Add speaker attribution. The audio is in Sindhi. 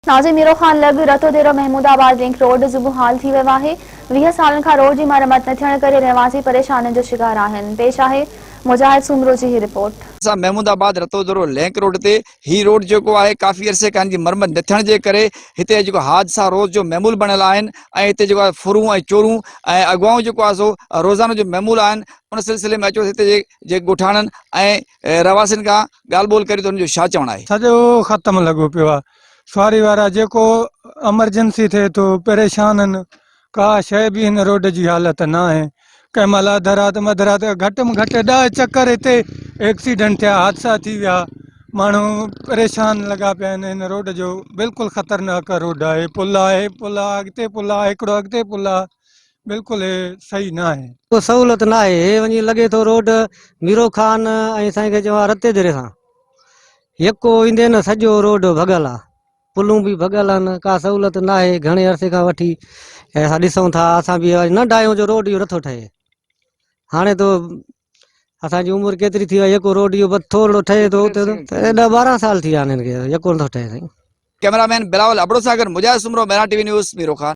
Speaker 1: ناظم ميرو خان لڳ رتوديرو محمود آباد لنڪ روڊ زبون حال ٿي ويو آهي، 20 سالن کان روڊ جي مرمت نه ٿيڻ ڪري رهواسي پريشانين جو شڪار آهن، پيش آهي مجاهد سومرو جي هي رپورٽ.
Speaker 2: سان محمود آباد رتوديرو لنڪ روڊ تي هي روڊ جيڪو آهي ڪافي عرصي کان هن جي مرمت نه ٿيڻ جي ڪري هتي جيڪو حادثا روز جو معمول بڻيل آهن ۽ هتي جيڪو آهي ڦرون ۽ چورون ۽ اغوائون جيڪو آهي سو روزانو جو معمول آهن ان سلسلي ۾ اچو هتي جي ڳوٺاڻن ۽ رهواسين کان ڳالهه ٻولهه ڪريون ته انهن جو ڇا چوڻ آهي.
Speaker 3: سڄو ختم لڳو پيو آ سواري وارا جيڪو امرجنسي ٿئي ٿو پريشان آهن ڪا شيء به هن روڊ جي حالت نه آهي ڪنهن مهل اڌ رات مڌ رات گهٽ ۾ گهٽ ڏهه چڪر هتي ايڪسيڊنٽ ٿيا حادثا ٿي ويا ماڻهو پريشان لڳا پيا آهن هن روڊ جو بلڪل خطرناڪ روڊ آهي پل آهي پل آهي اڳتي پل آهي هڪڙو اڳتي پل آهي بلڪل هي صحيح نه آهي.
Speaker 4: ڪو سهولت نه آهي هي وڃي لڳي ٿو روڊ ميرو خان ۽ سائين کي چوان رتي دري سان يڪو ايندي نه سڄو روڊ ڀڳل آ پلون به ڀڳل آهن ڪا سهولت نه آهي گهڻي عرصي کان وٺي اسان ڏسون ٿا اسان به ننڍا آهيون جو روڊ اهو نٿو ٺهي هاڻي تو اسان جي عمر ڪيتري ٿي وئي يڪو روڊ اهو بس ٿورڙو ٺهي ٿو اتي ته ڏهه 12 سال ٿي ويا آهن هن کي يڪو نٿو ٺهي سائين
Speaker 2: ڪئميرا مين بلاول ابڙو سان گڏ Mujahid Soomro Mehran T V news Miro Khan.